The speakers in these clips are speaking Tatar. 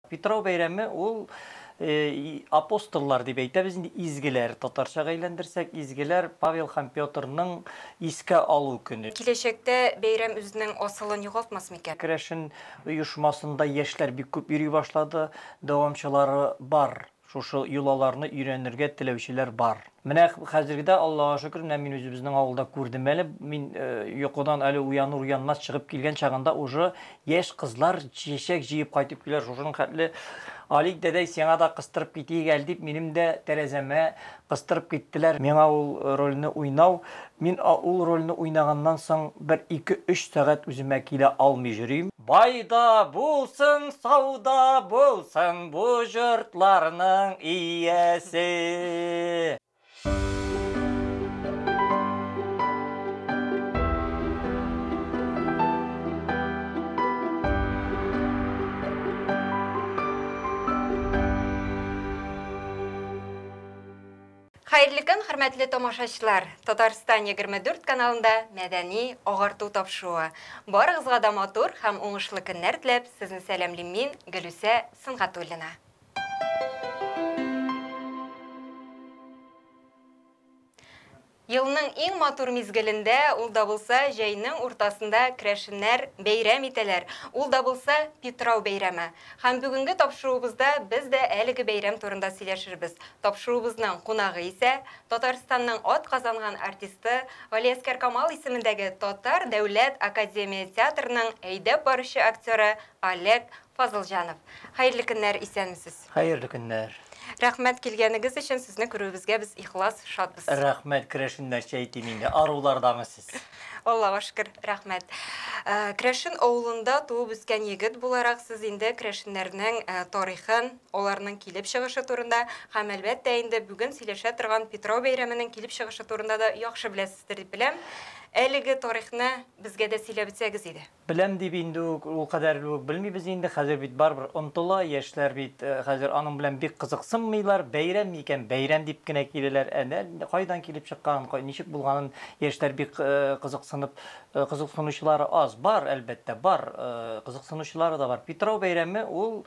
Питрау бәйрәме ул апостоллар дип әйтәбез инде, изгеләр, татарчага әйләндерсәк, изгеләр Павел һәм Петрның искә алу көне. Киләчәктә бәйрәм үзенең асылын югалтмас микән? Керәшен оешмасында яшьләр бик күп йөри башлады, дәвамчылары бар. Шушы йолаларны өйрәнергә теләүчеләр бар. Менә хәзергедә, Аллага шөкер, менә мин үзебезнең авылда күрдем әле, мин йокыдан әле уяныр-уянмас чыгып килгән чагында уже яшь кызлар чәчәк җыеп кайтып килә, шушының хәтле Алик дәдәй, сиңа да кыстырып китик әле дип, минем дә тәрәзәмә кыстырып киттеләр. Миңа ул рольне уйнау, мин ул рольне уйнаганнан соң бер ике-өч сәгать үземә килә алмый йөрим. Бай да булсын, сау да булсын бу җортларның иясе. Хәерле көн, хөрмәтле тамашачылар! Татарстан 24 каналында мәдәни агарту тапшыруы. Барыгызга да матур һәм уңышлы көннәр теләп, сезне сәламлим мин, Гөлүсә Сөнгатуллина. Елның иң матур мизгелендә, ул да булса, җәйнең уртасында керәшеннәр бәйрәм итәләр. Ул да булса, Питрау бәйрәме. Һәм бүгенге тапшыруыбызда без дә әлеге бәйрәм турында сөйләшербез. Тапшыруыбызның кунагы исә, Татарстанның атказанган артисты, Галиәскәр Камал исемендәге Татар дәүләт академия театрының әйдәп баручы актеры Олег Фазылҗанов. Хәерле көннәр, исәнмесез. Хәерле көннәр. Рәхмәт килгәнегез өчен, сезне күрүебезгә без ихлас шатбыз. Рәхмәт, керәшеннәрчә әйтим инде, арулардамы сез? Аллага шөкер, рәхмәт. Керәшен авылында туып үскән егет буларак, сез инде керәшеннәрнең тарихын, аларның килеп чыгышы турында һәм, әлбәттә инде, бүген сөйләшә торган Питрау бәйрәменең килеп чыгышы турында да яхшы беләсездер дип беләм. Әлеге тарихны безгә дә сөйләп үтсәгез иде. Беләм дип инде үк, ул кадәрле үк белмибез инде. Хәзер бит барыбер онтыла, яшьләр бит хәзер аның белән бик кызыксынмыйлар. Бәйрәм микән, бәйрәм дип кенә киләләр. Ә кайдан килеп чыкканын, ничек булганын яшьләр бик кызыксынып, кызыксынучылары аз. Бар, әлбәттә, бар, кызыксынучылары да бар. Питрау бәйрәме ул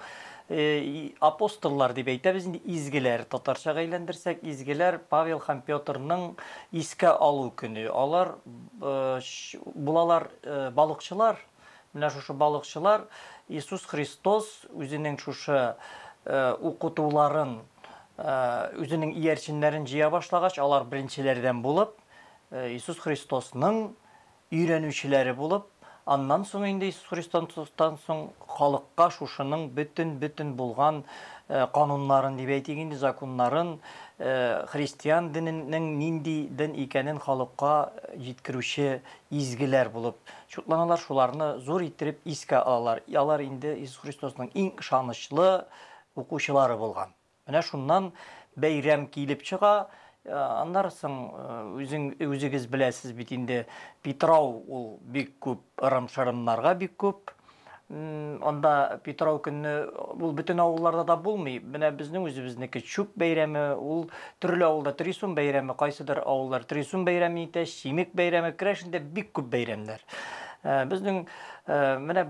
апостоллар дип әйтәбез инде, изгеләр, татарчага әйләндерсәк, изгеләр Павел һәм Петрның искә алу көне. Алар булалар балыкчылар. Менә шушы балыкчылар Иисус Христос үзенең шушы укытуларын, үзенең иярченнәрен җыя башлагач, алар беренчеләрдән булып, Иисус Христосның өйрәнүчеләре булып, аннан соң инде Иисус Христостан соң халыкка шушының бөтен-бөтен булган кануннарын дип әйтик инде, законнарын, христиан диненең нинди дин икәнен халыкка җиткерүче изгеләр булып чутланалар, шуларны зур иттереп искә алалар. Алар инде Иисус Христосның иң ышанычлы укучылары булган. Менә шуннан бәйрәм килеп чыга. Аннары соң үзең үзегез беләсез бит инде, Питрау ул бик күп ырым-шырымнарга бик күп. Анда Питрау көнне ул бөтен авылларда да булмый. Менә безнең үзебезнеке Чүк бәйрәме, ул төрле авылда Трисун бәйрәме, кайсыдыр авыллар Трисун бәйрәме итә, Чимек бәйрәме, керәшендә бик күп бәйрәмнәр. Безнең менә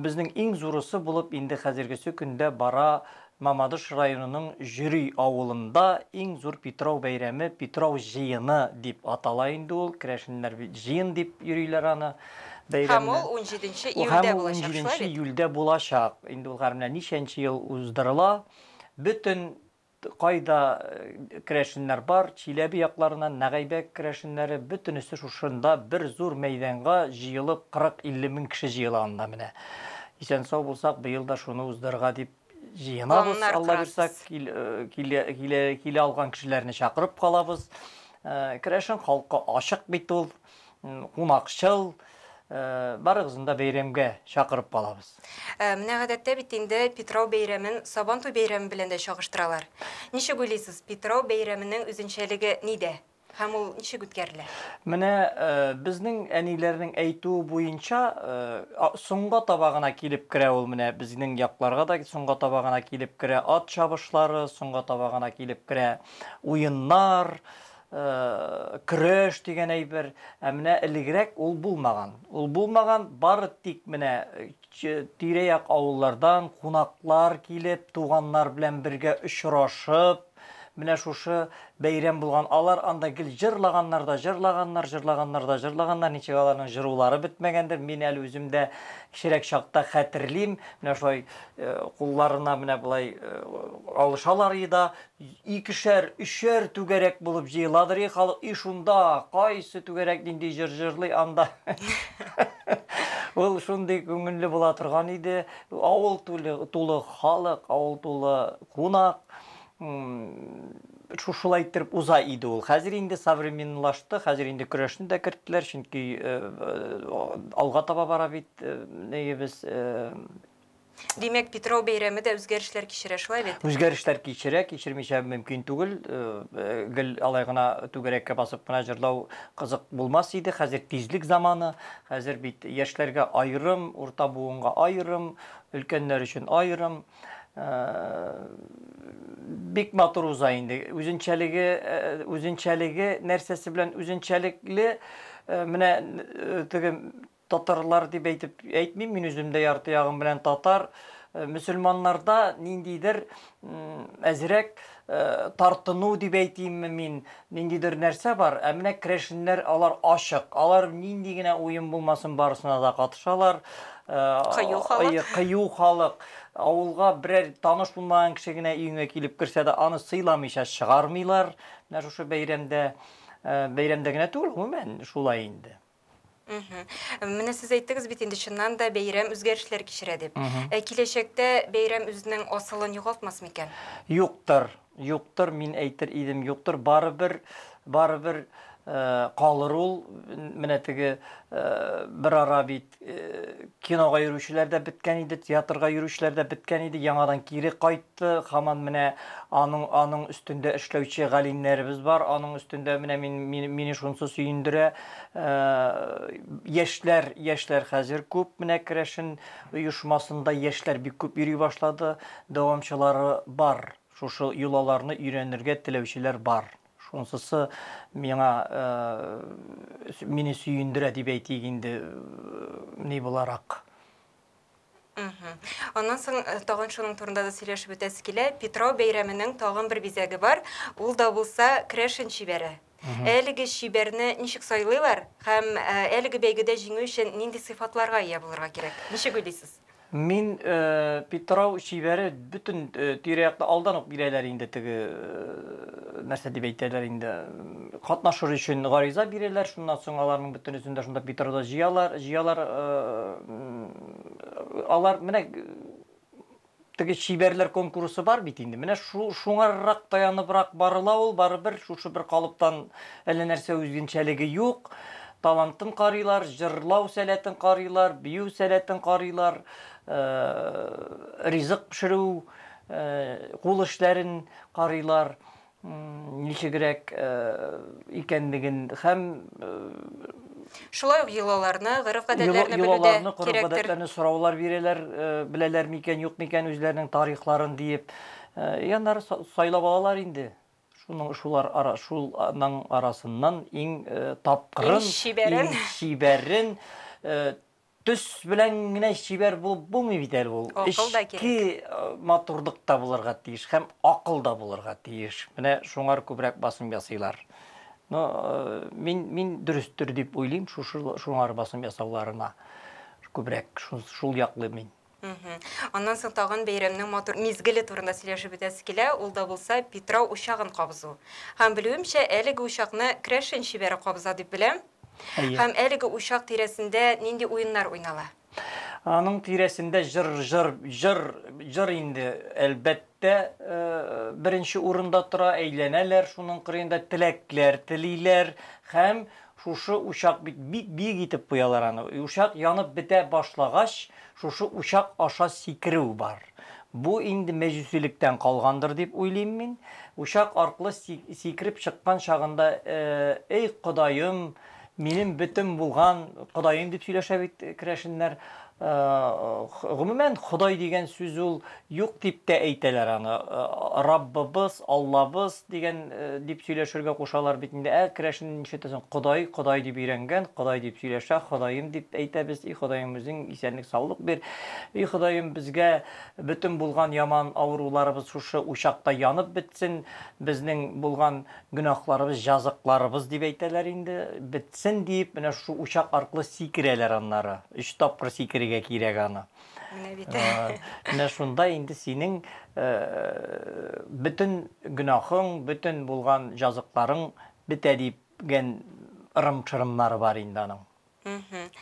безнең иң зурысы булып инде хәзергесе көндә бара Мамадыш районының Җөри авылында иң зур Питрау бәйрәме, Питрау җыены дип атала инде ул, керәшеннәр бит җыен дип йөриләр аны, бәйрәмне. Һәм ул унҗиденче июльдә булачак, шулай бит? Һәм ул унҗиденче июльдә булачак. Инде ул хәзер менә ничәнче ел уздырыла. Бөтен кайда керәшеннәр бар, Чиләбе якларыннан, Нагайбәк керәшеннәре, бөтенесе шушында бер зур мәйданга җыелып, 40-50 мең кеше җыела анда менә. Исән-сау булсак, быел да шуны уздырырга дип җыенабыз, Планнар Алла бирса, корасыз. килә, килә, килә алган кешеләрне чакырып калабыз. Керәшен халкы ачык бит ул, кунакчыл. Барыгызны да бәйрәмгә чакырып калабыз. Менә гадәттә бит инде Питрау бәйрәмен Сабантуй бәйрәме белән дә чагыштыралар. Ничек уйлыйсыз, Питрау бәйрәменең үзенчәлеге нидә? Һәм ул ничек үткәрелә? Менә безнең әниләрнең әйтүе буенча, соңга таба гына килеп керә ул менә безнең якларга да соңга таба гына килеп керә ат чабышлары, соңга таба гына килеп керә уеннар, көрәш дигән әйбер. Ә менә элегрәк ул булмаган. Ул булмаган, бары тик менә Тирә-як авыллардан кунаклар килеп, туганнар белән бергә очрашып, менә шушы бәйрәм булган. Алар анда гел җырлаганнар да җырлаганнар, җырлаганнар да җырлаганнар. Ничек аларның җырулары бетмәгәндер. Мин әле үзем дә кечерәк чакта хәтерлим. Менә шулай кулларына менә болай алышалар и да, икешәр, өчәр түгәрәк булып җыеладыр и халык. И шунда кайсы түгәрәк нинди җыр җырлый анда. Ул шундый күңелле була торган иде. Авыл тулы, тулы халык, авыл тулы кунак. Шушылай иттереп уза иде ул. Хәзер инде современлашты, хәзер инде көрәшне дә керттеләр, чөнки алга таба бара бит нигебез. Димәк, Питрау бәйрәме дә үзгәрешләр кичерә, шулай бит? Үзгәрешләр кичерә, кичермичә мөмкин түгел. Гел алай гына түгәрәккә басып кына җырлау кызык булмас иде. Хәзер тизлек заманы, хәзер бит яшьләргә аерым, урта буынга аерым, өлкәннәр өчен аерым. Бик матур уза инде. Үзенчәлеге, үзенчәлеге нәрсәсе белән үзенчәлекле, менә теге татарлар дип әйтеп әйтмим, мин үзем дә ярты ягым белән татар. Мөселманнарда ниндидер әзрәк тартыну дип әйтимме мин, ниндидер нәрсә бар. Ә менә керәшеннәр алар ачык. Алар нинди генә уен булмасын барысына да катышалар. Кыю халык. Кыю халык. Авылга берәр таныш булмаган кеше генә өеңә килеп керсә дә, аны сыйламыйча чыгармыйлар. Менә шушы бәйрәмдә, бәйрәмдә генә түгел, гомумән шулай инде. Менә сез әйттегез бит инде, чыннан да бәйрәм үзгәрешләр кичерә дип. Ә киләчәктә бәйрәм үзенең асылын югалтмас микән? Юктыр, юктыр, мин әйтер идем, юктыр. Барыбер, барыбер калыр ул. Менә теге бер ара бит кинога йөрүчеләр дә беткән иде, театрга йөрүчеләр дә беткән иде, яңадан кире кайтты. Һаман менә аның аның өстендә эшләүче галимнәребез бар, аның өстендә менә мин, мин мине шунысы сөендерә. Яшьләр, яшьләр хәзер күп, менә керәшен оешмасында яшьләр бик күп йөри башлады, дәвамчылары бар. Шушы йолаларны өйрәнергә теләүчеләр бар. Шунсысы миңа мине сөендерә дип әйтик инде, ни буларак. Аннан соң тагын шуның турында да сөйләшеп үтәсе килә. Питрау бәйрәменең тагын бер бизәге бар. Ул да булса керәшен чибәре. Әлеге чибәрне ничек сайлыйлар һәм әлеге бәйгедә җиңү өчен нинди сыйфатларга ия булырга кирәк? Ничек уйлыйсыз? Мин Питрау чибәре бөтен тирә-якта алдан ук бирәләр инде теге нәрсә дип әйтәләр инде катнашыр өчен гариза бирәләр, шуннан соң аларның бөтенесен дә шунда Питрауда җыялар, җыялар алар менә теге чибәрләр конкурсы бар бит инде. Менә шу шуңаррак таяныбрак барыла ул, барыбер шушы бер калыптан әллә нәрсә үзенчәлеге юк. Талантын карыйлар, җырлау сәләтен карыйлар, бию сәләтен карыйлар, ризык пешерү, кул эшләрен карыйлар, ничегрәк икәнлеген һәм Шулай ук йолаларны, гореф-гадәтләрне белү дә йолаларны, гореф-гадәтләрне сораулар бирәләр, беләләр микән, юк микән үзләренең тарихларын диеп. И аннары сайлап алалар инде. Шуның шулар ара шулның арасыннан иң тапкырын, иң чибәрен, иң чибәрен төс белән генә чибәр булып булмый бит әле ул. Акыл да кирәк. Эчке матурлык та булырга тиеш һәм акыл да булырга тиеш. Менә шуңар күбрәк басым ясыйлар. Но мин мин дөрестер дип уйлыйм шушы шуңар басым ясауларына күбрәк шул, шул яклы мин. Аннан соң тагын бәйрәмнең матур мизгеле турында сөйләшеп үтәсе килә, ул да булса Питрау учагын кабызу. Һәм белүемчә, әлеге учакны керәшен чибәре кабыза дип беләм. Әйе. Һәм әлеге учак тирәсендә нинди уеннар уйнала? Аның тирәсендә җыр, җыр, җыр, җыр инде, әлбәттә, беренче урында тора, әйләнәләр шуның кырыенда, теләкләр телиләр һәм шушы учак бит бик биек итеп куялар аны. Учак янып бетә башлагач, шушы учак аша сикерү бар. Бу инде мәҗүсилектән калгандыр дип уйлыйм мин. Учак аркылы сикереп чыккан чагында, Эй, Кодаем, минем бөтен булган, Кодаем дип сөйләшә бит керәшеннәр. Гомумән, Ходай дигән сүз ул юк дип тә әйтәләр аны. Раббыбыз, Аллабыз дигән дип сөйләшергә кушалар бит инде. Ә керәшен нишләтәсең? Ходай, Ходай дип өйрәнгән, Ходай дип сөйләшә, Ходаем дип әйтәбез. И Ходаем, үзең исәнлек-саулык бир. И Ходаем, безгә бөтен булган яман авыруларыбыз шушы учакта янып бетсен. Безнең булган гөнаһларыбыз, җазыкларыбыз дип әйтәләр инде, бетсен диеп, менә шушы учак аркылы сикерәләр аннары. Өч тапкыр сикерергә кирәк аны. Менә бит. Менә шунда инде синең бөтен гөнаһың, бөтен булган җазыкларың бетә дигән ырым-шырымнары бар инде аның.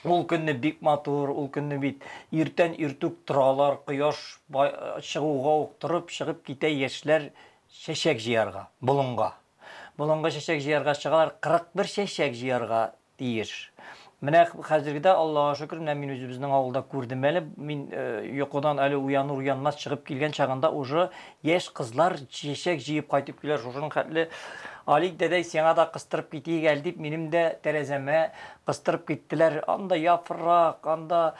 Ул көнне бик матур, ул көнне бит иртән иртүк торалар, кояш чыгуга ук торып чыгып китә яшьләр чәчәк җыярга, болынга. Болынга чәчәк җыярга чыгалар, 41 чәчәк җыярга тиеш. Менә хәзергедә, Аллага шөкер, менә мин үзебезнең авылда күрдем әле, мин йокыдан әле уяныр-уянмас чыгып килгән чагында уже яшь кызлар чәчәк җыеп кайтып киләләр, шушының хәтле Алик дәдәй, сиңа да кыстырып китик әле дип, минем дә тәрәзәмә кыстырып киттеләр. Анда яфрак, анда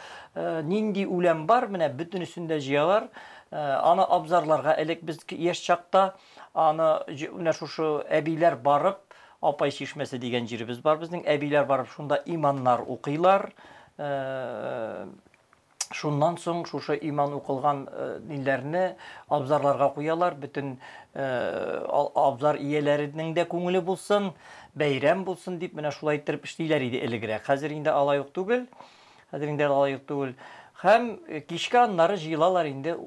нинди үлән бар, менә бөтенесен дә җыялар. Аны абзарларга элек без яшь чакта, аны менә шушы әбиләр барып, Апай чишмәсе дигән җиребез бар безнең, әбиләр барып шунда иманнар укыйлар. Шуннан соң шушы иман укылган ниләрне абзарларга куялар, бөтен абзар ияләренең дә күңеле булсын, бәйрәм булсын дип менә шулай иттереп эшлиләр иде элегрәк. Хәзер инде алай ук түгел. Хәзер инде алай ук түгел. Һәм кичкә аннары җыелалар инде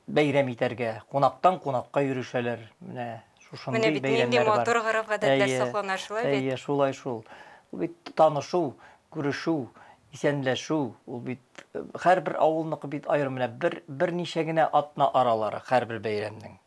бәйрәм итәргә, кунактан кунакка йөрешәләр. Менә шушындый Менә бит нинди бәйрәмнәр бар. матур гореф-гадәтләр Әйе, саклана, шулай бит? әйе, шулай шул. Ул бит танышу, күрешү, исәнләшү, ул бит һәрбер авылныкы бит аерым менә бер берничә генә атна аралары һәрбер бәйрәмнең.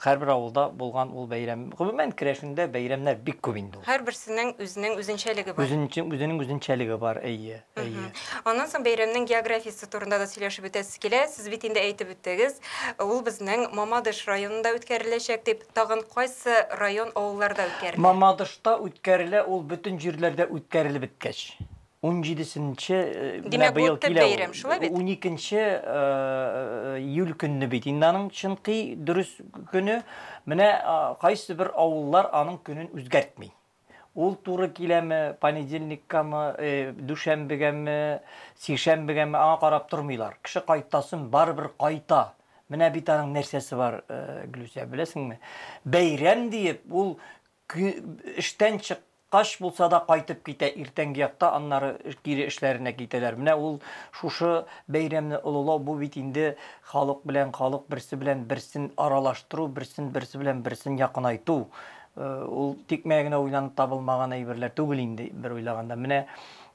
Һәрбер авылда булган ул бәйрәм. Гомумән, керәшендә бәйрәмнәр бик күп инде ул. Һәрберсенең үзенең үзенчәлеге бар. Үзенче, үзенең үзенчәлеге бар, әйе, әйе. Аннан соң бәйрәмнең географиясе турында да сөйләшеп үтәсе килә. Сез бит инде әйтеп үттегез, ул безнең Мамадыш районында үткәреләчәк дип. Тагын кайсы район, авылларда үткәрелә? Мамадышта үткәрелә ул бөтен җирләрдә үткәрелеп беткәч. Унҗидесенче, менә Димәк, бу быел төп килә ул. бәйрәм, шулай бит? Уникенче июль көнне бит инде аның чынкый дөрес көне. Менә кайсы бер авыллар аның көнен үзгәртми. Ул туры киләме, понедельниккамы, дүшәмбегәме, сишәмбегәме, аңа карап тормыйлар. Кеше кайтасын барыбер кайта. Менә бит аның нәрсәсе бар, Гөлүсә, беләсеңме? Бәйрәм диеп, ул эштән чыккач булса да кайтып китә иртәнге якта, аннары кире эшләренә китәләр. Менә ул шушы бәйрәмне олылау, бу бит инде халык белән халык берсе белән берсен аралаштыру, берсен берсе белән берсен якынайту. Ул тикмә генә уйланып табылмаган әйберләр түгел инде бер уйлаганда. Менә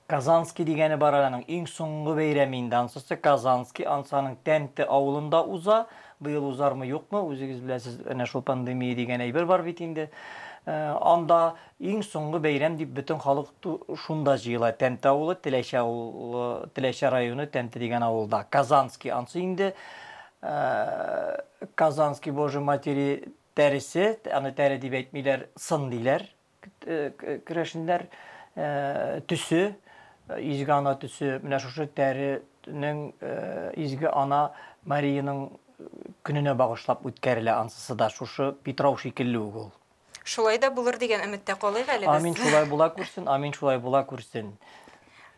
Казанский дигәне бар әле аның, иң соңгы бәйрәме инде ансысы Казанский, ансы аның Тәмте авылында уза. Быел узармы, юкмы, үзегез беләсез, әнә шул пандемия дигән әйбер бар бит инде. Анда иң соңгы бәйрәм дип бөтен халык шунда җыела. Тәмте авылы, Теләче авылы, Теләче районы, Тәмте дигән авылда. Казанский, ансы инде Казанский Божий Матери тәресе, аны тәре дип әйтмиләр, сын диләр. Керәшеннәр төсе, изге ана төсе, менә шушы тәренең изге ана Мариянең көненә багышлап үткәрелә ансысы да, шушы Питрау шикелле үк ул. Шулай да булыр дигән өметтә калыйк әле без. Амин, шулай була күрсен, амин, шулай була күрсен.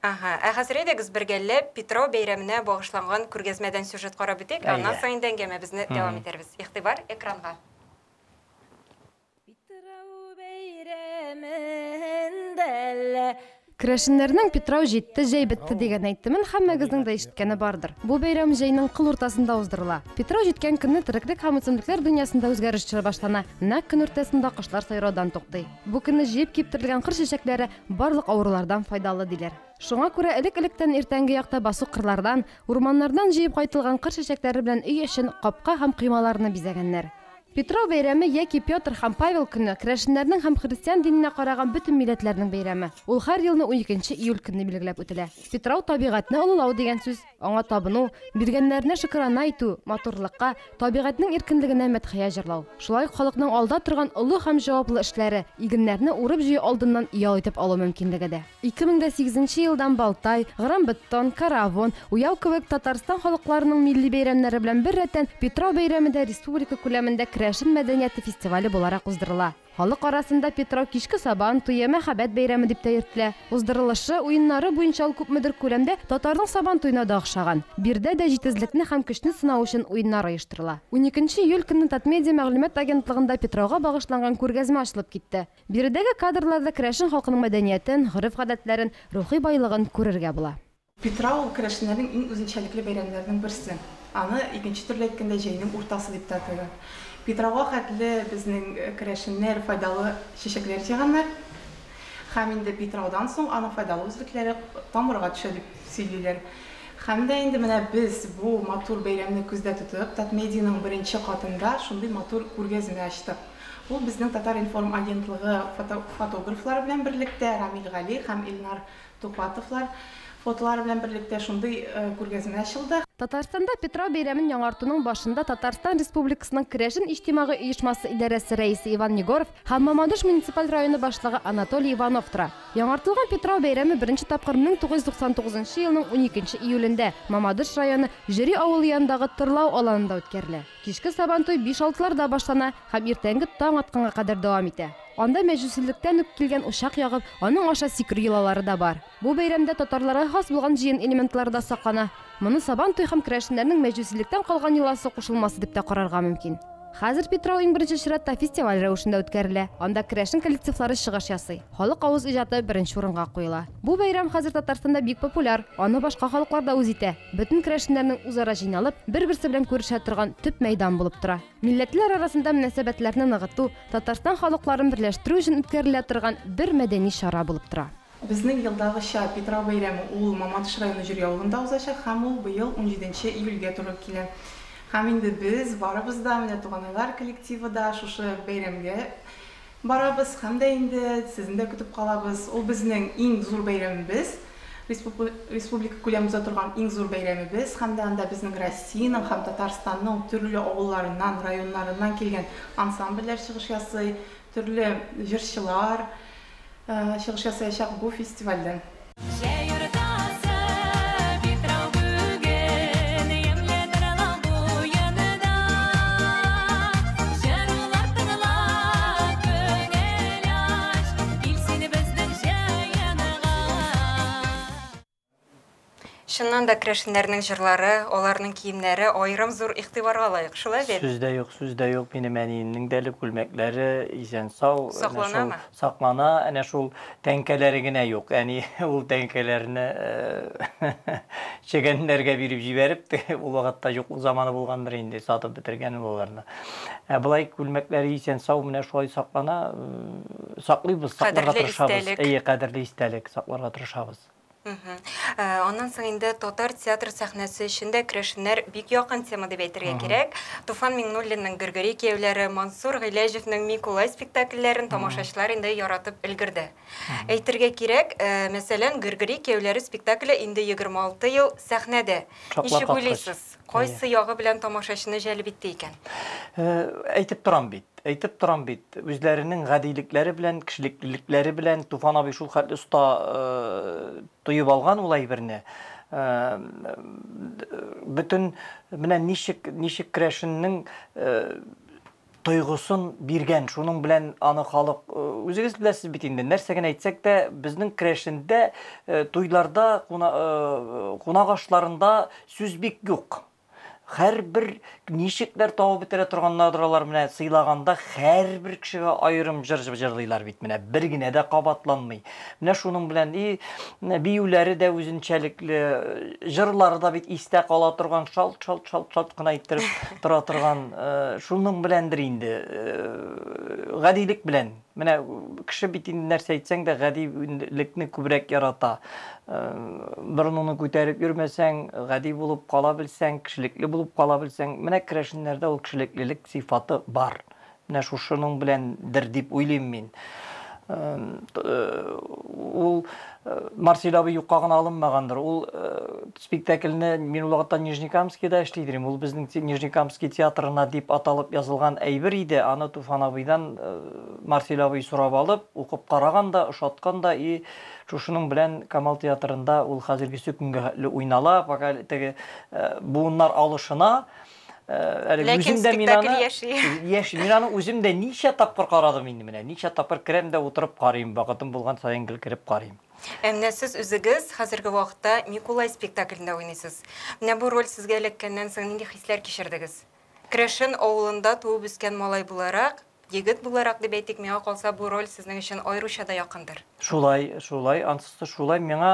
Ага, ә хәзер әйдәгез бергәләп Питрау бәйрәменә багышланган күргәзмәдән сюжет карап үтик, аннан соң инде әңгәмәбезне дәвам итәрбез. Игътибар экранга. Питрау бәйрәмендә лә. Керәшеннәрнең Питрау җитте, җәй бетте дигән әйтемен һәммәгезнең дә ишеткәне бардыр. Бу бәйрәм җәйнең кыл уртасында уздырыла. Питрау җиткән көнне тереклек һәм үсемлекләр дөньясында үзгәреш чоры башлана. Нәкъ көн уртасында кошлар сайраудан туктый. Бу көнне җыеп киптерелгән кыр чәчәкләре барлык авырулардан файдалы, диләр. Шуңа күрә элек-электән иртәнге якта басу-кырлардан, урманнардан җыеп кайтылган кыр чәчәкләре белән өй эчен, капка һәм коймаларны бизәгәннәр. Питрау бәйрәме яки Петр һәм Павел көне керәшеннәрнең һәм христиан диненә караган бөтен милләтләрнең бәйрәме. Ул һәр елны 12 июль көнне билгеләп үтелә. Питрау табигатьне олылау дигән сүз, аңа табыну, биргәннәренә шөкерана итү, матурлыкка, табигатьнең иркенлегенә мәдхия җырлау. Шулай ук халыкның алда торган олы һәм җаваплы эшләре, игеннәрне урып-җыю алдыннан ял итеп алу мөмкинлеге дә. 2008 елдан Балтай, Грамбеттон, Каравон, Уяв кебек Татарстан халыкларының милли бәйрәмнәре белән беррәттән Питрау бәйрәме дә республика күләмендә керәшен мәдәнияте фестивале буларак уздырыла. Халык арасында Питрау кичке сабан туе, мәхәббәт бәйрәме дип тә йөртелә. Уздырылышы, уеннары буенча ул күпмедер күләмдә татарның сабан туена да охшаган. Биредә дә җитезлекне һәм көчне сынау өчен уеннар оештырыла. 12 июль көнне Татмедиа мәгълүмат агентлыгында Питрауга багышланган күргәзмә ачылып китте. Биредәге кадрларда керәшен халкының мәдәниятен, гореф-гадәтләрен, рухи байлыгын күрергә була. Питрау ул керәшеннәрнең иң үзенчәлекле бәйрәмнәренең берсе. Аны икенче төрле әйткәндә җәйнең уртасы дип тә атыйлар. Питрауга хәтле безнең керәшеннәр файдалы чәчәкләр җыйганнар. Һәм инде Питраудан соң аның файдалы үзлекләре тамырга төшә дип сөйлиләр. Һәм дә инде менә без бу матур бәйрәмне күздә тотып, Татмедианың беренче катында шундый матур күргәзмә ачтык. Ул безнең Татар-информ агентлыгы фотографлары белән берлектә Рамил Гали һәм Илнар Тухватовлар фотолары белән берлектә шундый күргәзмә ачылды. Татарстанда Питрау бәйрәмен яңартуның башында Татарстан Республикасының Керәшен иҗтимагый оешмасы идарәсе рәисе Иван Егоров һәм Мамадыш муниципаль районы башлыгы Анатолий Иванов тора. Яңартылган Питрау бәйрәме беренче тапкыр 1999 елның 12 июлендә Мамадыш районы Җөри авылы янындагы Тырлау аланында үткәрелә. Кичке Сабантуй биш-алтыларда башлана һәм иртәнге таң атканга кадәр дәвам итә. Анда мәҗүсилектән үк килгән учак ягып, аның аша сикерү йолалары да бар. Бу бәйрәмдә татарларга хас булган җыен элементлары да саклана. Моны Сабан туй һәм керәшеннәрнең мәҗүсилектән калган йоласы кушылмасы дип тә карарга мөмкин. Хәзер Питрау иң беренче чиратта фестиваль рәвешендә үткәрелә. Анда керәшен коллективлары чыгыш ясый. Халык авыз иҗаты беренче урынга куела. Бу бәйрәм хәзер Татарстанда бик популяр, аны башка халыклар да үз итә. Бөтен керәшеннәрнең үзара җыйналып, бер-берсе белән күрешә торган төп мәйдан булып тора. Милләтләр арасында мөнәсәбәтләрне ныгыту, Татарстан халыкларын берләштерү өчен үткәрелә торган бер мәдәни чара булып тора. Безнең елдагыча Питрау бәйрәме ул Мамадыш районы Җөри авылында узачак һәм ул быел унҗиденче июльгә туры килә. Һәм инде без барыбыз да, менә Туганайлар коллективы да шушы бәйрәмгә барабыз һәм дә инде сезне дә көтеп калабыз. Ул безнең иң зур бәйрәмебез, республика күләм уза торган иң зур бәйрәмебез һәм дә анда безнең Россиянең һәм Татарстанның төрле авылларыннан, районнарыннан килгән ансамбльләр чыгыш ясый, төрле җырчылар чыгыш ясаячак бу фестивальдә. Җәй уртасы, Питрау бүген, ямьле Тырлау буенда. Җырулар тыңла, күңел ач, кил син безнең җыенга. Чыннан да керәшеннәрнең җырлары, аларның киемнәре аерым зур игътибарга лаек, шулай бит? Сүз дә юк, сүз дә юк. Минем әниемнең дә әле күлмәкләре исән-сау. Сакланамы? Саклана, әнә шул тәңкәләре генә юк. Әни ул тәңкәләрне чегәннәргә биреп җибәреп, ул вакытта юклык заманы булгандыр инде, сатып бетергән ул аларны. Ә болай күлмәкләре исән-сау менә шулай саклана, саклыйбыз, сакларга тырышабыз. Әйе, кадерле истәлек, сакларга тырышабыз. Аннан соң инде татар театр сәхнәсе өчен дә керәшеннәр бик якын тема дип әйтергә кирәк. Туфан Миңнуллинның Гөргөри кияүләре, Мансур Гыйләҗевнең Микулай спектакльләрен тамашачылар инде яратып өлгерде. Әйтергә кирәк, мәсәлән, Гөргөри кияүләре спектакле инде 26 ел сәхнәдә. Ничек уйлыйсыз, кайсы ягы белән тамашачыны җәлеп итте икән? Әйтеп торам бит. Әйтеп торам бит, үзләренең гадилекләре белән, кешелеклелекләре белән Туфан абый шул хәтле оста тоеп алган ул әйберне. Бөтен менә ничек, ничек керәшеннең тойгысын биргән, шуның белән аны халык, үзегез беләсез бит инде, нәрсә генә әйтсәк тә, безнең керәшендә туйларда, кунак ашларында сүз бик юк. Һәрбер ничекләр табып бетерә торганнардыр алар менә сыйлаганда һәрбер кешегә аерым җыр җырлыйлар бит менә бер генә дә кабатланмый. Менә шуның белән и биюләре дә үзенчәлекле, җырлары да бит истә кала торган шалт шалт шалт шалт кына иттереп тора торган, шуның беләндер инде, гадилек белән. Менә кеше бит инде нәрсә әйтсәң дә гадилекне күбрәк ярата. Борыныңны күтәреп йөрмәсәң, гади булып кала белсәң, кешелекле булып кала белсәң, менә керәшеннәрдә ул кешелеклелек сыйфаты бар. Менә шушының беләндер дип уйлыйм мин. Ул Марсель абый юкка гына алынмагандыр. Ул спектакльне мин ул вакытта Нижнекамскида эшли идем. Ул безнең Нижнекамский театрына дип аталып язылган әйбер иде. Аны Туфан абыйдан Марсель абый сорап алып, укып караган да, ошаткан да и шушының белән Камал театрында ул хәзергесе көнгә хәтле уйнала. Пока теге буыннар алышына. Әле Ләкин үзем дә мин спектакль аны яши. Яши. Мин аны үзем дә ничә тапкыр карадым инде менә. Ничә тапкыр керәм дә утырып карыйм. Вакытым булган саен гел кереп карыйм. Ә менә сез үзегез хәзерге вакытта Микулай спектаклендә уйныйсыз. Менә бу роль сезгә эләккәннән соң нинди хисләр кичердегез? Керәшен авылында туып үскән малай буларак, егет буларак дип әйтик, миңа калса бу роль сезнең өчен аеруча да якындыр. Шулай, шулай, ансы шулай. Миңа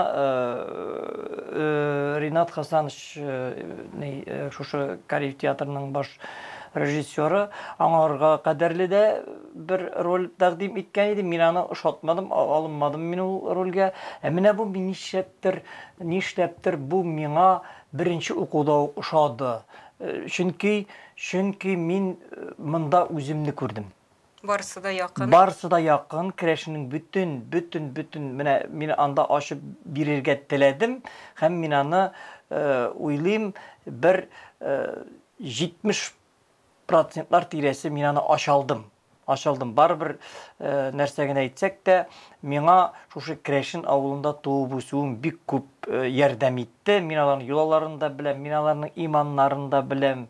Ринат Хасанович, шушы Кариев театрының баш режиссеры, аңарга кадәрле дә бер роль тәкъдим иткән иде. Мин аны ошатмадым, алынмадым мин ул рольгә. Ә менә бу нишләптер, нишләптер бу миңа беренче укуда ук ошады. Чөнки, чөнки мин монда үземне күрдем. Барысы да якын. Барысы да якын, керәшеннең бөтен, бөтен, бөтен, менә мин анда ачып бирергә теләдем һәм мин аны уйлыйм, бер 70 процентлар тирәсе мин аны ача алдым. Ача алдым. Барыбер нәрсә генә әйтсәк тә, миңа шушы керәшен авылында туып үсүем бик күп ярдәм итте. Мин аларның йолаларын да беләм, мин аларның иманнарын да беләм.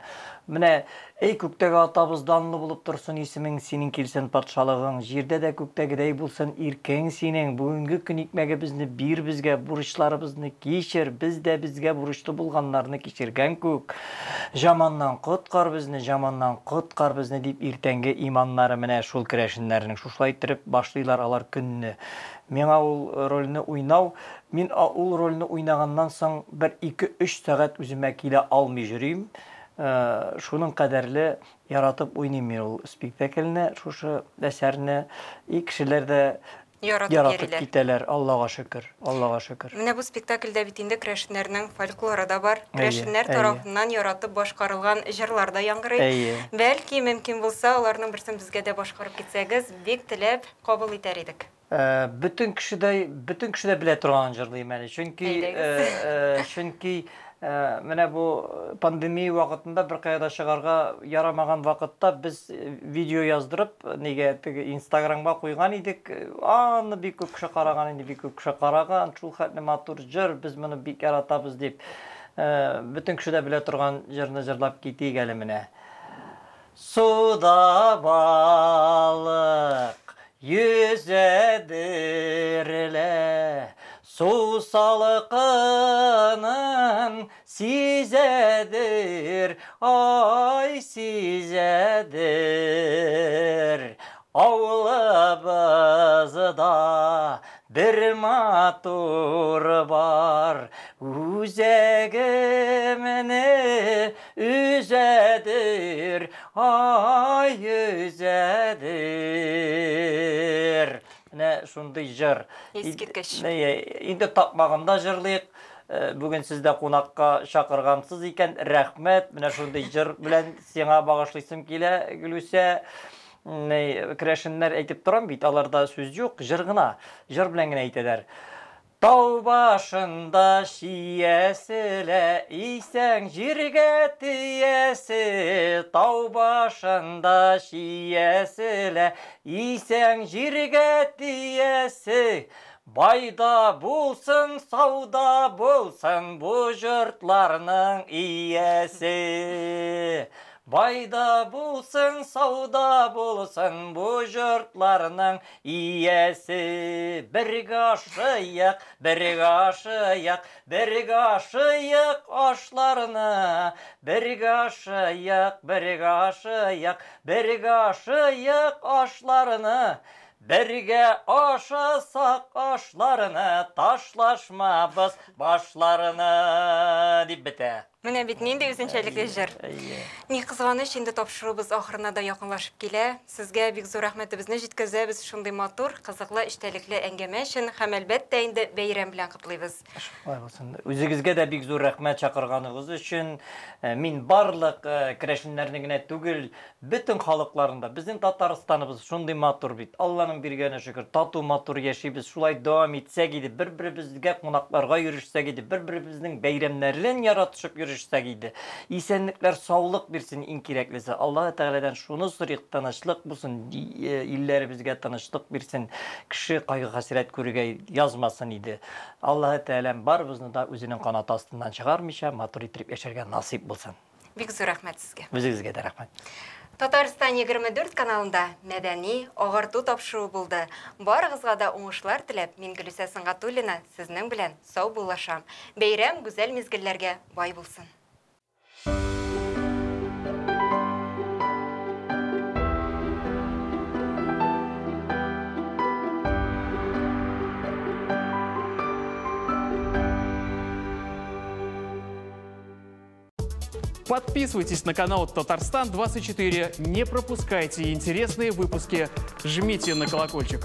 Менә, эй, күктәге атабыз, данлы булып торсын исемең, синең килсен патшалыгың, җирдә дә күктәгедәй булсын иркең синең, бүгенге көн икмәгебезне бир безгә, бурычларыбызны кичер, без дә безгә бурычлы булганнарны кичергән күк. Жаманнан коткар безне, жаманнан коткар безне дип иртәнге иманнары менә шул керәшеннәрнең шушылай иттереп башлыйлар алар көнне. Миңа ул рольне уйнау, мин ул рольне уйнаганнан соң бер 2-3 сәгать үземә килә алмый йөрим. Шуның кадәрле яратып уйныйм мин ул спектакльне, шушы әсәрне. И кешеләр дә яратып яратып китәләр, Аллага шөкер, Аллага шөкер. Менә бу спектакльдә бит инде керәшеннәрнең фольклоры да бар. Керәшеннәр тарафыннан яратып башкарылган җырлар да яңгырый. Бәлки, мөмкин булса, аларның берсен безгә дә башкарып китсәгез, бик теләп кабул итәр идек. Бөтен кеше дә, бөтен кеше дә белә торган җырлыйм әле. Чөнки, чөнки менә бу пандемия вакытында бер кая да чыгарга ярамаган вакытта без видео яздырып, нигә теге Инстаграмга куйган идек. Аны бик күп кеше караган инде, бик күп кеше караган. Шул хәтле матур җыр, без моны бик яратабыз дип. Бөтен кеше дә белә торган җырны җырлап китик әле менә. Суда балык йөзәдер лә, су салкынын сизәдер, ай сизәдер. Авылыбызда бер матур бар, үзәгемне өзәдер, ай өзәдер. Менә шундый җыр. Искиткеч. Инде тапмаганда җырлыйк. Бүген сез дә кунакка чакыргансыз икән, рәхмәт. Менә шундый җыр белән сиңа багышлыйсым килә, Гөлүсә. Керәшеннәр әйтеп торам бит, аларда сүз юк, җыр гына, җыр белән генә әйтәләр. Тау башында чиясе лә, исәң җиргә тиясе. Тау башында чиясе лә, исәң җиргә тиясе. Байда булсын, сауда булсын, бу йортларның иясе. Байда булсын, сауда булсын, бу йортларның иясе. Бергә ашыйк, бергә ашыйк, бергә ашыйк ашларны. Бергә ашыйк, бергә ашыйк, бергә ашыйк ашларны. Бергә ашасак ашларны, ташлашмабыз башларны дип бетә. Менә бит нинди үзенчәлекле җыр. Ни кызганыч, инде тапшыруыбыз ахырына да якынлашып килә. Сезгә бик зур рәхмәтебезне җиткезәбез шундый матур, кызыклы, эчтәлекле әңгәмә өчен һәм әлбәттә инде бәйрәм белән котлыйбыз. Шулай булсын. Үзегезгә дә бик зур рәхмәт чакырганыгыз өчен. Мин барлык керәшеннәрне генә түгел, бөтен халыкларны да, безнең Татарстаныбыз шундый матур бит. Алланың биргәне шөкер, тату матур яшибез. Шулай дәвам итсәк иде, бер-беребезгә кунакларга йөрешсәк иде, бер-беребезнең бәйрәмнәрен яратышып йөрешсәк иде. Исәнлекләр, саулык бирсен иң кирәклесе. Аллаһы Тәгаләдән шуны сорыйк, тынычлык булсын, илләребезгә тынычлык бирсен, кеше кайгы-хәсрәт күрергә язмасын иде. Аллаһы Тәгаләм барыбызны да үзенең канаты астыннан чыгармыйча, матур итеп яшәргә насыйп булсын. Бик зур рәхмәт сезгә. Үзегезгә дә рәхмәт. Татарстан 24 каналында мәдәни агарту тапшыруы булды. Барыгызга да уңышлар теләп, мин Гөлүсә Сөнгатуллина сезнең белән саубуллашам. Бәйрәм гүзәл мизгелләргә бай булсын. Подписывайтесь на канал Татарстан 24. Не пропускайте интересные выпуски. Жмите на колокольчик.